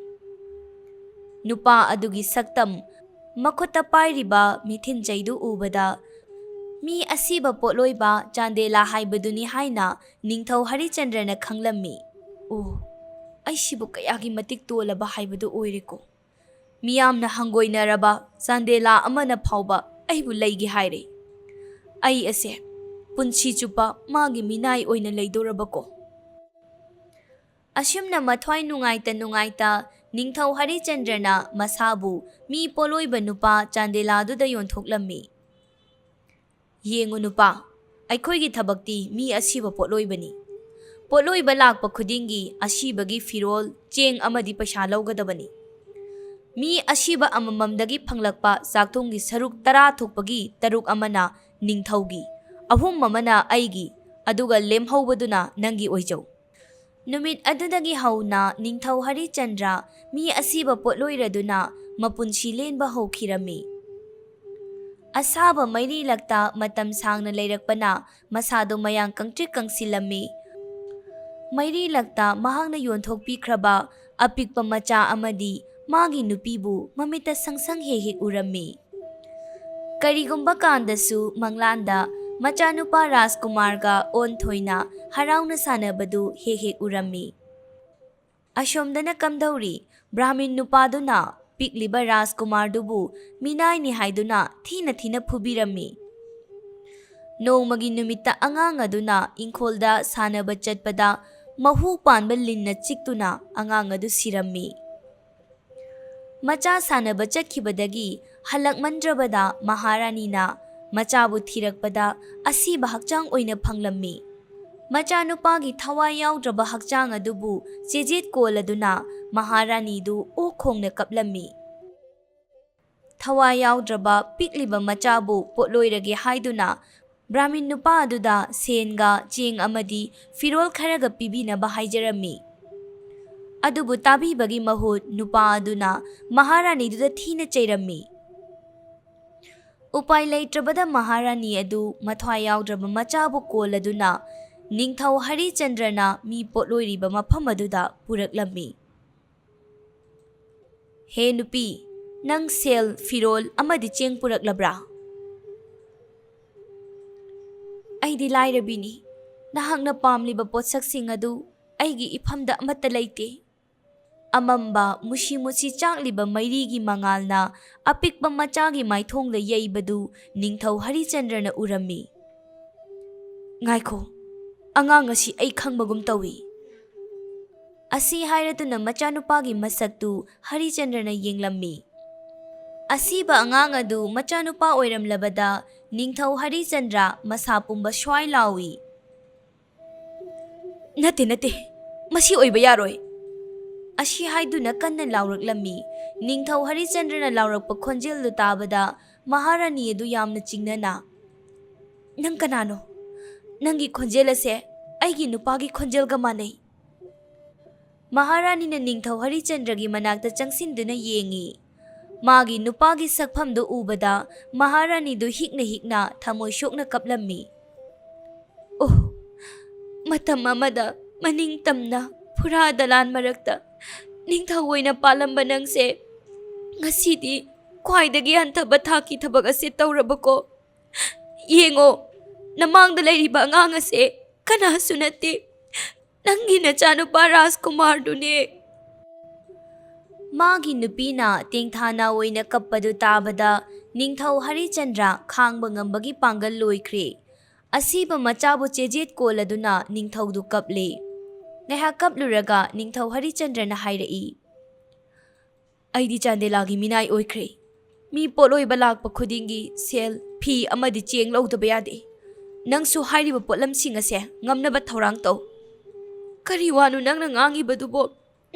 ꯅꯨꯄꯥ ꯑꯗꯨꯒꯤ ꯁꯛꯇꯝ, ꯃꯈꯨꯠꯇ ꯄꯥꯏꯔꯤꯕ ꯃꯤꯊꯤꯟ ꯆꯩꯗꯨ ꯎꯕꯗ, ꯃꯤ ꯑꯁꯤꯕ ꯄꯣꯠꯂꯣꯏꯕ ꯆꯥꯟꯗꯦꯂꯥ ꯍꯥꯏꯕꯗꯨꯅꯤ ꯍꯥꯏꯅ ꯅꯤꯡꯊꯧ ꯍꯔꯤꯆꯟꯗ꯭ꯔꯅ ꯈꯪꯂꯝꯃꯤ꯫ "ꯑꯣ, ꯑꯩꯁꯤꯕꯨ ꯀꯌꯥꯒꯤ ꯃꯇꯤꯛ ꯇꯣꯜꯂꯕ ꯍꯥꯏꯕꯗꯨ ꯑꯣꯏꯔꯦꯀꯣ! ꯃꯤꯌꯥꯝꯅ ꯍꯪꯒꯣꯏꯅꯔꯕ ꯆꯥꯟꯗꯦꯂꯥ ꯑꯃꯅ ꯐꯥꯎꯕ ꯑꯩꯕꯨ ꯂꯩꯒꯦ ꯍꯥꯏꯔꯦ꯫ ꯑꯩ ꯑꯁꯦ ꯄꯨꯟꯁꯤ ꯆꯨꯞꯄ ꯃꯥꯒꯤ ꯃꯤꯅꯥꯏ ꯑꯣꯏꯅ ꯂꯩꯗꯧꯔꯕꯀꯣ?" ꯑꯁꯨꯝꯅ ꯃꯊ꯭ꯋꯥꯏ ꯅꯨꯡꯉꯥꯏꯇ ꯅꯨꯡꯉꯥꯏꯇ ꯅꯤꯡꯊꯧ ꯍꯔꯤꯆꯟꯗ꯭ꯔꯅ ꯃꯁꯥꯕꯨ ꯃꯤ ꯄꯣꯠꯂꯣꯏꯕ ꯅꯨꯄꯥ ꯆꯥꯟꯗꯦꯂꯥꯗꯨꯗ ꯌꯣꯟꯊꯣꯛꯂꯝꯃꯤ꯫ ꯌꯦꯡꯉꯨ ꯅꯨꯄꯥ, ꯑꯩꯈꯣꯏꯒꯤ ꯊꯕꯛꯇꯤ ꯃꯤ ꯑꯁꯤꯕ ꯄꯣꯠꯂꯣꯏꯕꯅꯤ꯫ ꯄꯣꯠꯂꯣꯏꯕ ꯂꯥꯛꯄ ꯈꯨꯗꯤꯡꯒꯤ ꯑꯁꯤꯕꯒꯤ ꯐꯤꯔꯣꯜ, ꯆꯦꯡ ꯑꯃꯗꯤ ꯄꯩꯁꯥ ꯂꯧꯒꯗꯕꯅꯤ꯫ ꯃꯤ ꯑꯁꯤꯕ ꯑꯃꯃꯝꯗꯒꯤ ꯐꯪꯂꯛꯄ ꯆꯥꯛꯊꯨꯝꯒꯤ ꯁꯔꯨꯛ ꯇꯔꯥ ꯊꯣꯛꯄꯒꯤ ꯇꯔꯨꯛ ꯑꯃꯅ ꯅꯤꯡꯊꯧꯒꯤ, ꯑꯍꯨꯝ ꯑꯃꯅ ꯑꯩꯒꯤ, ꯑꯗꯨꯒ ꯂꯦꯝꯍꯧꯕꯗꯨꯅ ꯅꯪꯒꯤ ꯑꯣꯏꯖꯧ꯫ ꯅꯨꯃꯤꯠ ꯑꯗꯨꯗꯒꯤ ꯍꯧꯅ ꯅꯤꯡꯊꯧ ꯍꯔꯤꯆꯟꯗ꯭ꯔ ꯃꯤ ꯑꯁꯤꯕ ꯄꯣꯠꯂꯣꯏꯔꯗꯨꯅ ꯃꯄꯨꯟꯁꯤ ꯂꯦꯟꯕ ꯍꯧꯈꯤꯔꯝꯃꯤ꯫ ꯑꯁꯥꯕ ꯃꯩꯔꯤ ꯂꯛꯇ ꯃꯇꯝ ꯁꯥꯡꯅ ꯂꯩꯔꯛꯄꯅ ꯃꯁꯥꯗꯣ ꯃꯌꯥꯡ ꯀꯪꯇ꯭ꯔꯤꯛ ꯀꯪꯁꯤꯜꯂꯝꯃꯤ꯫ ꯃꯩꯔꯤ ꯂꯛꯇ ꯃꯍꯥꯛꯅ ꯌꯣꯟꯊꯣꯛꯄꯤꯈ꯭ꯔꯕ ꯑꯄꯤꯛꯄ ꯃꯆꯥ ꯑꯃꯗꯤ ꯃꯥꯒꯤ ꯅꯨꯄꯤꯕꯨ ꯃꯃꯤꯠꯇ ꯁꯪꯁꯪ ꯍꯦꯛ ꯍꯦꯛ ꯎꯔꯝꯃꯤ꯫ ꯀꯔꯤꯒꯨꯝꯕ ꯀꯥꯟꯗꯁꯨ ꯃꯪꯂꯥꯟꯗ ꯃꯆꯥꯅꯨꯄꯥ ꯔꯥꯖꯀꯨꯃꯥꯔꯒ ꯑꯣꯟꯊꯣꯏꯅ ꯍꯔꯥꯎꯅ ꯁꯥꯟꯅꯕꯗꯨ ꯍꯦꯛ ꯍꯦꯛ ꯎꯔꯝꯃꯤ꯫ ꯑꯁꯣꯝꯗꯅ ꯀꯝꯗꯧꯔꯤ? ꯕ꯭ꯔꯥꯍꯃꯤꯟ ꯅꯨꯄꯥꯗꯨꯅ ꯄꯤꯛꯂꯤꯕ ꯔꯥꯖꯀꯨꯃꯥꯔꯗꯨꯕꯨ ꯃꯤꯅꯥꯏꯅꯤ ꯍꯥꯏꯗꯨꯅ ꯊꯤꯅ ꯊꯤꯅ ꯐꯨꯕꯤꯔꯝꯃꯤ꯫ ꯅꯣꯡꯃꯒꯤ ꯅꯨꯃꯤꯠꯇ ꯑꯉꯥꯡ ꯑꯗꯨꯅ ꯏꯪꯈꯣꯜꯗ ꯁꯥꯟꯅꯕ ꯆꯠꯄꯗ ꯃꯍꯨ ꯄꯥꯟꯕ ꯂꯤꯟꯅ ꯆꯤꯛꯇꯨꯅ ꯑꯉꯥꯡ ꯑꯗꯨ ꯁꯤꯔꯝꯃꯤ꯫ ꯃꯆꯥ ꯁꯥꯟꯅꯕ ꯆꯠꯈꯤꯕꯗꯒꯤ ꯍꯜꯂꯛꯃꯟꯗ꯭ꯔꯕꯗ ꯃꯍꯥꯔꯥꯅꯤꯅ ꯃꯆꯥꯕꯨ ꯊꯤꯔꯛꯄꯗ ꯑꯁꯤꯕ ꯍꯛꯆꯥꯡ ꯑꯣꯏꯅ ꯐꯪꯂꯝꯃꯤ꯫ ꯃꯆꯥꯅꯨꯄꯥꯒꯤ ꯊꯋꯥꯏ ꯌꯥꯎꯗ꯭ꯔꯕ ꯍꯛꯆꯥꯡ ꯑꯗꯨꯕꯨ ꯆꯦꯖꯦꯠ ꯀꯣꯜꯂꯗꯨꯅ ꯃꯍꯥꯔꯥꯅꯤꯗꯨ ꯑꯣꯛ ꯈꯣꯡꯅ ꯀꯞꯂꯝꯃꯤ꯫ ꯊꯋꯥꯏ ꯌꯥꯎꯗ꯭ꯔꯕ ꯄꯤꯛꯂꯤꯕ ꯃꯆꯥꯕꯨ ꯄꯣꯠꯂꯣꯏꯔꯒꯦ ꯍꯥꯏꯗꯨꯅ ꯕ꯭ꯔꯥꯍꯃꯤꯟ ꯅꯨꯄꯥ ꯑꯗꯨꯗ ꯁꯦꯟꯒ ꯆꯦꯡ ꯑꯃꯗꯤ ꯐꯤꯔꯣꯜ ꯈꯔꯒ ꯄꯤꯕꯤꯅꯕ ꯍꯥꯏꯖꯔꯝꯃꯤ꯫ ꯑꯗꯨꯕꯨ ꯇꯥꯕꯤꯕꯒꯤ ꯃꯍꯨꯠ ꯅꯨꯄꯥ ꯑꯗꯨꯅ ꯃꯍꯥꯔꯥꯅꯤꯗꯨꯗ ꯊꯤꯅ ꯆꯩꯔꯝꯃꯤ꯫ ꯎꯄꯥꯏ ꯂꯩꯇ꯭ꯔꯕꯗ ꯃꯍꯥꯔꯥꯅꯤ ꯑꯗꯨ ꯃꯊ꯭ꯋꯥꯏ ꯌꯥꯎꯗ꯭ꯔꯕ ꯃꯆꯥꯕꯨ ꯀꯣꯜꯂꯗꯨꯅ ꯅꯤꯡꯊꯧ ꯍꯔꯤꯆꯟꯗ꯭ꯔꯅ ꯃꯤ ꯄꯣꯠꯂꯣꯏꯔꯤꯕ ꯃꯐꯝ ꯑꯗꯨꯗ ꯄꯨꯔꯛꯂꯝꯃꯤ꯫ "ꯍꯦ ꯅꯨꯄꯤ, ꯅꯪ ꯁꯦꯜ, ꯐꯤꯔꯣꯜ ꯑꯃꯗꯤ ꯆꯦꯡ ꯄꯨꯔꯛꯂꯕ꯭ꯔꯥ?" "ꯑꯩꯗꯤ ꯂꯥꯏꯔꯕꯤꯅꯤ꯫ ꯅꯍꯥꯛꯅ ꯄꯥꯝꯂꯤꯕ ꯄꯣꯠꯁꯛꯁꯤꯡ ꯑꯗꯨ ꯑꯩꯒꯤ ꯏꯐꯝꯗ ꯑꯃꯠꯇ ꯂꯩꯇꯦ꯫" ꯑꯃꯝꯕ, ꯃꯨꯁꯤ ꯃꯨꯁꯤ ꯆꯥꯛꯂꯤꯕ ꯃꯩꯔꯤꯒꯤ ꯃꯉꯥꯜꯅ ꯑꯄꯤꯛꯄ ꯃꯆꯥꯒꯤ ꯃꯥꯏꯊꯣꯡꯗ ꯌꯩꯕꯗꯨ ꯅꯤꯡꯊꯧ ꯍꯔꯤꯆꯟꯗ꯭ꯔꯅ ꯎꯔꯝꯃꯤ꯫ "ꯉꯥꯏꯈꯣ, ꯑꯉꯥꯡ ꯑꯁꯤ ꯑꯩ ꯈꯪꯕꯒꯨꯝ ꯇꯧꯏ꯫" ꯑꯁꯤ ꯍꯥꯏꯔꯗꯨꯅ ꯃꯆꯥꯅꯨꯄꯥꯒꯤ ꯃꯁꯛꯇꯨ ꯍꯔꯤꯆꯟꯗ꯭ꯔꯅ ꯌꯦꯡꯂꯝꯃꯤ꯫ ꯑꯁꯤꯕ ꯑꯉꯥꯡ ꯑꯗꯨ ꯃꯆꯥꯅꯨꯄꯥ ꯑꯣꯏꯔꯝꯂꯕꯗ ꯅꯤꯡꯊꯧ ꯍꯔꯤꯆꯟꯗ꯭ꯔ ꯃꯁꯥ ꯄꯨꯝꯕ ꯁ꯭ꯋꯥꯏ ꯂꯥꯎꯏ꯫ "ꯅꯠꯇꯦ, ꯅꯠꯇꯦ, ꯃꯁꯤ ꯑꯣꯏꯕ ꯌꯥꯔꯣꯏ!" ꯑꯁꯤ ꯍꯥꯏꯗꯨꯅ ꯀꯟꯅ ꯂꯥꯎꯔꯛꯂꯝꯃꯤ꯫ ꯅꯤꯡꯊꯧ ꯍꯔꯤꯆꯟꯗ꯭ꯔꯅ ꯂꯥꯎꯔꯛꯄ ꯈꯣꯟꯖꯦꯜꯗꯨ ꯇꯥꯕꯗ ꯃꯍꯥꯔꯥꯅꯤ ꯑꯗꯨ ꯌꯥꯝꯅ ꯆꯤꯡꯅꯅ, "ꯅꯪ ꯀꯅꯥꯅꯣ? ꯅꯪꯒꯤ ꯈꯣꯟꯖꯦꯜ ꯑꯁꯦ ꯑꯩꯒꯤ ꯅꯨꯄꯥꯒꯤ ꯈꯣꯟꯖꯦꯜꯒ ꯃꯥꯟꯅꯩ꯫" ꯃꯍꯥꯔꯥꯅꯤꯅ ꯅꯤꯡꯊꯧ ꯍꯔꯤꯆꯟꯗ꯭ꯔꯒꯤ ꯃꯅꯥꯛꯇ ꯆꯪꯁꯤꯟꯗꯨꯅ ꯌꯦꯡꯉꯤ꯫ ꯃꯥꯒꯤ ꯅꯨꯄꯥꯒꯤ ꯁꯛꯐꯝꯗꯨ ꯎꯕꯗ ꯃꯍꯥꯔꯥꯅꯤꯗꯨ ꯍꯤꯛꯅ ꯍꯤꯛꯅ ꯊꯃꯣꯏ ꯁꯣꯛꯅ ꯀꯞꯂꯝꯃꯤ꯫ "ꯑꯣ, ꯃꯇꯝ ꯑꯃꯗ ꯃꯅꯤꯡ ꯇꯝꯅ ꯐꯨꯔꯥ ꯗꯂꯥꯟ ꯃꯔꯛꯇ ꯅꯤꯡꯊꯧ ꯑꯣꯏꯅ ꯄꯥꯜꯂꯝꯕ ꯅꯪꯁꯦ, ꯉꯁꯤꯗꯤ ꯈ꯭ꯋꯥꯏꯗꯒꯤ ꯍꯟꯊꯕ ꯊꯥꯛꯀꯤ ꯊꯕꯛ ꯑꯁꯤ ꯇꯧꯔꯕꯀꯣ꯫ ꯌꯦꯡꯉꯣ, ꯅꯃꯥꯡꯗ ꯂꯩꯔꯤꯕ ꯑꯉꯥꯡ ꯑꯁꯦ ꯀꯅꯥꯁꯨ ꯅꯠꯇꯦ, ꯅꯪꯒꯤ ꯅꯆꯥꯅꯨꯄꯥ ꯔꯥꯖꯀꯨꯃꯥꯔꯗꯨꯅꯦ꯫" ꯃꯥꯒꯤ ꯅꯨꯄꯤꯅ ꯇꯦꯡꯊꯥꯅ ꯑꯣꯏꯅ ꯀꯞꯄꯗꯨ ꯇꯥꯕꯗ ꯅꯤꯡꯊꯧ ꯍꯔꯤꯆꯟꯗ꯭ꯔ ꯈꯥꯡꯕ ꯉꯝꯕꯒꯤ ꯄꯥꯡꯒꯜ ꯂꯣꯏꯈ꯭ꯔꯦ꯫ ꯑꯁꯤꯕ ꯃꯆꯥꯕꯨ ꯆꯦꯖꯦꯠ ꯀꯣꯜꯂꯗꯨꯅ ꯅꯤꯡꯊꯧꯗꯨ ꯀꯞꯂꯦ꯫ ꯉꯥꯏꯍꯥꯛ ꯀꯞꯂꯨꯔꯒ ꯅꯤꯡꯊꯧ ꯍꯔꯤꯆꯟꯗ꯭ꯔꯅ ꯍꯥꯏꯔꯛꯏ, "ꯑꯩꯗꯤ ꯆꯥꯟꯗꯦꯂꯥꯒꯤ ꯃꯤꯅꯥꯏ ꯑꯣꯏꯈ꯭ꯔꯦ꯫ ꯃꯤ ꯄꯣꯠꯂꯣꯏꯕ ꯂꯥꯛꯄ ꯈꯨꯗꯤꯡꯒꯤ ꯁꯦꯜ, ꯐꯤ ꯑꯃꯗꯤ ꯆꯦꯡ ꯂꯧꯗꯕ ꯌꯥꯗꯦ꯫ ꯅꯪꯁꯨ ꯍꯥꯏꯔꯤꯕ ꯄꯣꯠꯂꯝꯁꯤꯡ ꯑꯁꯦ ꯉꯝꯅꯕ ꯊꯧꯔꯥꯡ ꯇꯧ꯫" "ꯀꯔꯤ ꯋꯥꯅꯣ ꯅꯪꯅ ꯉꯥꯡꯉꯤꯕꯗꯨꯕꯣ?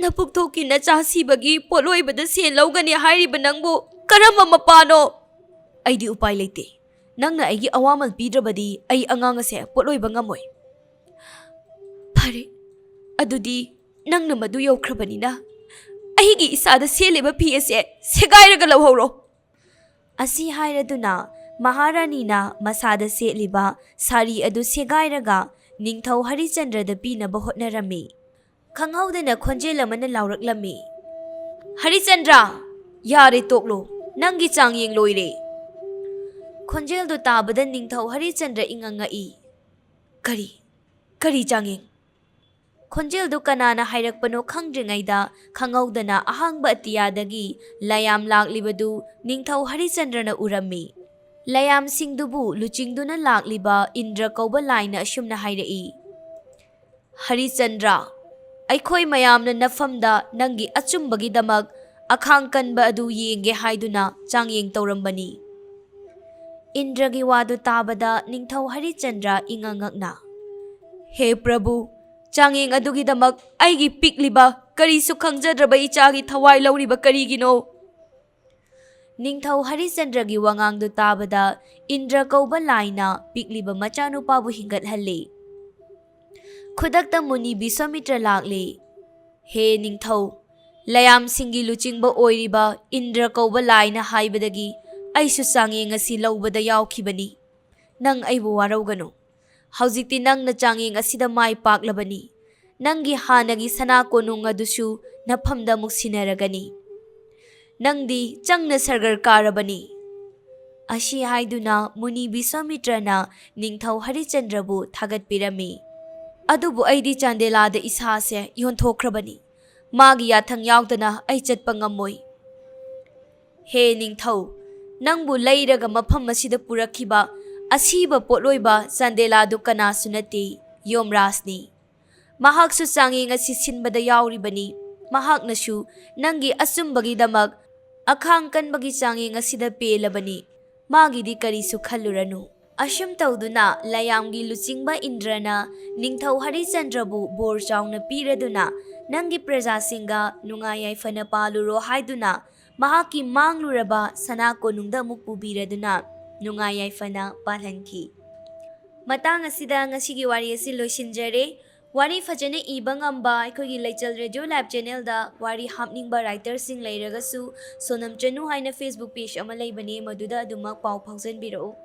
ꯅꯄꯨꯛꯊꯣꯛꯀꯤ ꯅꯆꯥ ꯁꯤꯕꯒꯤ ꯄꯣꯠꯂꯣꯏꯕꯗ ꯁꯦꯜ ꯂꯧꯒꯅꯤ ꯍꯥꯏꯔꯤꯕ ꯅꯪꯕꯨ ꯀꯔꯝꯕ ꯃꯄꯥꯅꯣ?" "ꯑꯩꯗꯤ ꯎꯄꯥꯏ ꯂꯩꯇꯦ꯫ ꯅꯪꯅ ꯑꯩꯒꯤ ꯑꯋꯥꯃꯜ ꯄꯤꯗ꯭ꯔꯕꯗꯤ ꯑꯩ ꯑꯉꯥꯡ ꯑꯁꯦ ꯄꯣꯠꯂꯣꯏꯕ ꯉꯝꯃꯣꯏ꯫" "ꯐꯔꯦ, ꯑꯗꯨꯗꯤ ꯅꯪꯅ ꯃꯗꯨ ꯌꯧꯈ꯭ꯔꯕꯅꯤꯅ ꯑꯩꯒꯤ ꯏꯁꯥꯗ ꯁꯦꯠꯂꯤꯕ ꯐꯤ ꯑꯁꯦ ꯁꯦꯒꯥꯏꯔꯒ ꯂꯧꯍꯧꯔꯣ꯫" ꯑꯁꯤ ꯍꯥꯏꯔꯗꯨꯅ ꯃꯍꯥꯔꯥꯅꯤꯅ ꯃꯁꯥꯗ ꯁꯦꯠꯂꯤꯕ ꯁꯥꯔꯤ ꯑꯗꯨ ꯁꯦꯒꯥꯏꯔꯒ ꯅꯤꯡꯊꯧ ꯍꯔꯤꯆꯟꯗ꯭ꯔꯗ ꯄꯤꯅꯕ ꯍꯣꯠꯅꯔꯝꯃꯤ꯫ ꯈꯪꯍꯧꯗꯅ ꯈꯣꯟꯖꯦꯜ ꯑꯃꯅ ꯂꯥꯎꯔꯛꯂꯝꯃꯤ, "ꯍꯔꯤꯆꯟꯗ꯭ꯔ, ꯌꯥꯔꯦ, ꯇꯣꯛꯂꯣ꯫ ꯅꯪꯒꯤ ꯆꯥꯡꯌꯦꯡ ꯂꯣꯏꯔꯦ꯫" ꯈꯣꯟꯖꯦꯜꯗꯨ ꯇꯥꯕꯗ ꯅꯤꯡꯊꯧ ꯍꯔꯤꯆꯟꯗ꯭ꯔ ꯏꯉꯛ ꯉꯛꯏ꯫ "ꯀꯔꯤ? ꯀꯔꯤ ꯆꯥꯡꯌꯦꯡ?" ꯈꯣꯟꯖꯦꯜꯗꯨ ꯀꯅꯥꯅ ꯍꯥꯏꯔꯛꯄꯅꯣ ꯈꯪꯗ꯭ꯔꯤꯉꯩꯗ ꯈꯪꯍꯧꯗꯅ ꯑꯍꯥꯡꯕ ꯑꯇꯤꯌꯥꯗꯒꯤ ꯂꯌꯥꯝ ꯂꯥꯛꯂꯤꯕꯗꯨ ꯅꯤꯡꯊꯧ ꯍꯔꯤꯆꯟꯗ꯭ꯔꯅ ꯎꯔꯝꯃꯤ꯫ ꯂꯌꯥꯝꯁꯤꯡꯗꯨꯕꯨ ꯂꯨꯆꯤꯡꯗꯨꯅ ꯂꯥꯛꯂꯤꯕ ꯏꯟꯗ꯭ꯔ ꯀꯧꯕ ꯂꯥꯏꯅ ꯑꯁꯨꯝꯅ ꯍꯥꯏꯔꯛꯏ, "ꯍꯔꯤꯆꯟꯗ꯭ꯔ, ꯑꯩꯈꯣꯏ ꯃꯌꯥꯝꯅ ꯅꯐꯝꯗ ꯅꯪꯒꯤ ꯑꯆꯨꯝꯕꯒꯤꯗꯃꯛ ꯑꯈꯥꯡ ꯀꯟꯕ ꯑꯗꯨ ꯌꯦꯡꯒꯦ ꯍꯥꯏꯗꯨꯅ ꯆꯥꯡꯌꯦꯡ ꯇꯧꯔꯝꯕꯅꯤ꯫" ꯏꯟꯗ꯭ꯔꯒꯤ ꯋꯥꯗꯨ ꯇꯥꯕꯗ ꯅꯤꯡꯊꯧ ꯍꯔꯤꯆꯟꯗ꯭ꯔ ꯏꯉꯛ ꯉꯛꯅ, "ꯍꯦ ꯄ꯭ꯔꯚꯨ, ꯆꯥꯡꯌꯦꯡ ꯑꯗꯨꯒꯤꯗꯃꯛ ꯑꯩꯒꯤ ꯄꯤꯛꯂꯤꯕ, ꯀꯔꯤꯁꯨ ꯈꯪꯖꯗ꯭ꯔꯕ ꯏꯆꯥꯒꯤ ꯊꯋꯥꯏ ꯂꯧꯔꯤꯕ ꯀꯔꯤꯒꯤꯅꯣ?" ꯅꯤꯡꯊꯧ ꯍꯔꯤꯆꯟꯗ꯭ꯔꯒꯤ ꯋꯥꯉꯥꯡꯗꯨ ꯇꯥꯕꯗ ꯏꯟꯗ꯭ꯔ ꯀꯧꯕ ꯂꯥꯏꯅ ꯄꯤꯛꯂꯤꯕ ꯃꯆꯥꯅꯨꯄꯥꯕꯨ ꯍꯤꯡꯒꯠꯍꯜꯂꯤ꯫ ꯈꯨꯗꯛꯇ ꯃꯨꯅꯤ ꯕꯤꯁ꯭ꯋꯥꯃꯤꯇ꯭ꯔ ꯂꯥꯛꯂꯤ꯫ "ꯍꯦ ꯅꯤꯡꯊꯧ, ꯂꯥꯏꯌꯥꯝꯁꯤꯡꯒꯤ ꯂꯨꯆꯤꯡꯕ ꯑꯣꯏꯔꯤꯕ ꯏꯟꯗ꯭ꯔ ꯀꯧꯕ ꯂꯥꯏꯅ ꯍꯥꯏꯕꯗꯒꯤ ꯑꯩꯁꯨ ꯆꯥꯡꯌꯦꯡ ꯑꯁꯤ ꯂꯧꯕꯗ ꯌꯥꯎꯈꯤꯕꯅꯤ꯫ ꯅꯪ ꯑꯩꯕꯨ ꯋꯥꯔꯧꯒꯅꯨ꯫ ꯍꯧꯖꯤꯛꯇꯤ ꯅꯪꯅ ꯆꯥꯡꯌꯦꯡ ꯑꯁꯤꯗ ꯃꯥꯏ ꯄꯥꯛꯂꯕꯅꯤ꯫ ꯅꯪꯒꯤ ꯍꯥꯟꯅꯒꯤ ꯁꯅꯥ ꯀꯣꯅꯨꯡ ꯑꯗꯨꯁꯨ ꯅꯐꯝꯗ ꯑꯃꯨꯛ ꯁꯤꯟꯅꯔꯒꯅꯤ꯫ ꯅꯪꯗꯤ ꯆꯪꯅ ꯁꯔꯒꯔ ꯀꯥꯔꯕꯅꯤ꯫ ꯑꯁꯤ ꯍꯥꯏꯗꯨꯅ ꯃꯨꯅꯤ ꯕꯤꯁ꯭ꯋꯥꯃꯤꯇ꯭ꯔꯅ ꯅꯤꯡꯊꯧ ꯍꯔꯤꯆꯟꯗ꯭ꯔꯕꯨ ꯊꯥꯒꯠꯄꯤꯔꯝꯃꯤ꯫ ꯑꯗꯨꯕꯨ ꯑꯩꯗꯤ ꯆꯥꯟꯗꯦꯂꯥꯗ ꯏꯁꯥꯁꯦ ꯌꯣꯟꯊꯣꯛꯈ꯭ꯔꯕꯅꯤ꯫ ꯃꯥꯒꯤ ꯌꯥꯊꯪ ꯌꯥꯎꯗꯅ ꯑꯩ ꯆꯠꯄ ꯉꯝꯃꯣꯏ꯫ ꯍꯦ ꯅꯤꯡꯊꯧ, ꯅꯪꯕꯨ ꯂꯩꯔꯒ ꯃꯐꯝ ꯑꯁꯤꯗ ꯄꯨꯔꯛꯈꯤꯕ ꯑꯁꯤꯕ ꯄꯣꯠꯂꯣꯏꯕ ꯆꯥꯟꯗꯦꯂꯥꯗꯨ ꯀꯅꯥꯁꯨ ꯅꯠꯇꯦ, ꯌꯣꯝꯔꯥꯖꯅꯤ꯫ ꯃꯍꯥꯛꯁꯨ ꯆꯥꯡꯌꯦꯡ ꯑꯁꯤ ꯁꯤꯟꯕꯗ ꯌꯥꯎꯔꯤꯕꯅꯤ꯫ ꯃꯍꯥꯛꯅꯁꯨ ꯅꯪꯒꯤ ꯑꯆꯨꯝꯕꯒꯤꯗꯃꯛ ꯑꯈꯥꯡ ꯀꯟꯕꯒꯤ ꯆꯥꯡꯌꯦꯡ ꯑꯁꯤꯗ ꯄꯦꯜꯂꯕꯅꯤ꯫ ꯃꯥꯒꯤꯗꯤ ꯀꯔꯤꯁꯨ ꯈꯜꯂꯨꯔꯅꯨ꯫ ꯑꯁꯨꯝ ꯇꯧꯗꯨꯅ ꯂꯥꯏꯌꯥꯝꯒꯤ ꯂꯨꯆꯤꯡꯕ ꯏꯟꯗ꯭ꯔꯅ ꯅꯤꯡꯊꯧ ꯍꯔꯤꯆꯟꯗ꯭ꯔꯕꯨ ꯕꯣꯔ ꯆꯥꯎꯅ ꯄꯤꯔꯗꯨꯅ ꯅꯪꯒꯤ ꯄ꯭ꯔꯖꯥꯁꯤꯡꯒ ꯅꯨꯡꯉꯥꯏ ꯌꯥꯏꯐꯅ ꯄꯥꯜꯂꯨꯔꯣ ꯍꯥꯏꯗꯨꯅ ꯃꯍꯥꯛꯀꯤ ꯃꯥꯡꯂꯨꯔꯕ ꯁꯅꯥ ꯀꯣꯅꯨꯡꯗ ꯑꯃꯨꯛ ꯄꯨꯕꯤꯔꯗꯨꯅ ꯅꯨꯡꯉꯥꯏ ꯌꯥꯏꯐꯅ ꯄꯥꯜꯍꯟꯈꯤ꯫ ꯃꯇꯥꯡ ꯑꯁꯤꯗ ꯉꯁꯤꯒꯤ ꯋꯥꯔꯤ ꯑꯁꯤ ꯂꯣꯏꯁꯤꯟꯖꯔꯦ꯫ ꯋꯥꯔꯤ ꯐꯖꯅ ꯏꯕ ꯉꯝꯕ ꯑꯩꯈꯣꯏꯒꯤ ꯂꯩꯆꯜ ꯔꯦꯗꯤꯑꯣ ꯂꯥꯏꯚ ꯆꯦꯅꯦꯜꯗ ꯋꯥꯔꯤ ꯍꯥꯞꯅꯤꯡꯕ ꯔꯥꯏꯇꯔꯁꯤꯡ ꯂꯩꯔꯒꯁꯨ ꯁꯣꯅꯝ ꯆꯅꯨ ꯍꯥꯏꯅ ꯐꯦꯁꯕꯨꯛ ꯄꯦꯖ ꯑꯃ ꯂꯩꯕꯅꯦ, ꯃꯗꯨꯗ ꯑꯗꯨꯃꯛ ꯄꯥꯎ ꯐꯥꯎꯖꯟꯕꯤꯔꯛꯎ꯫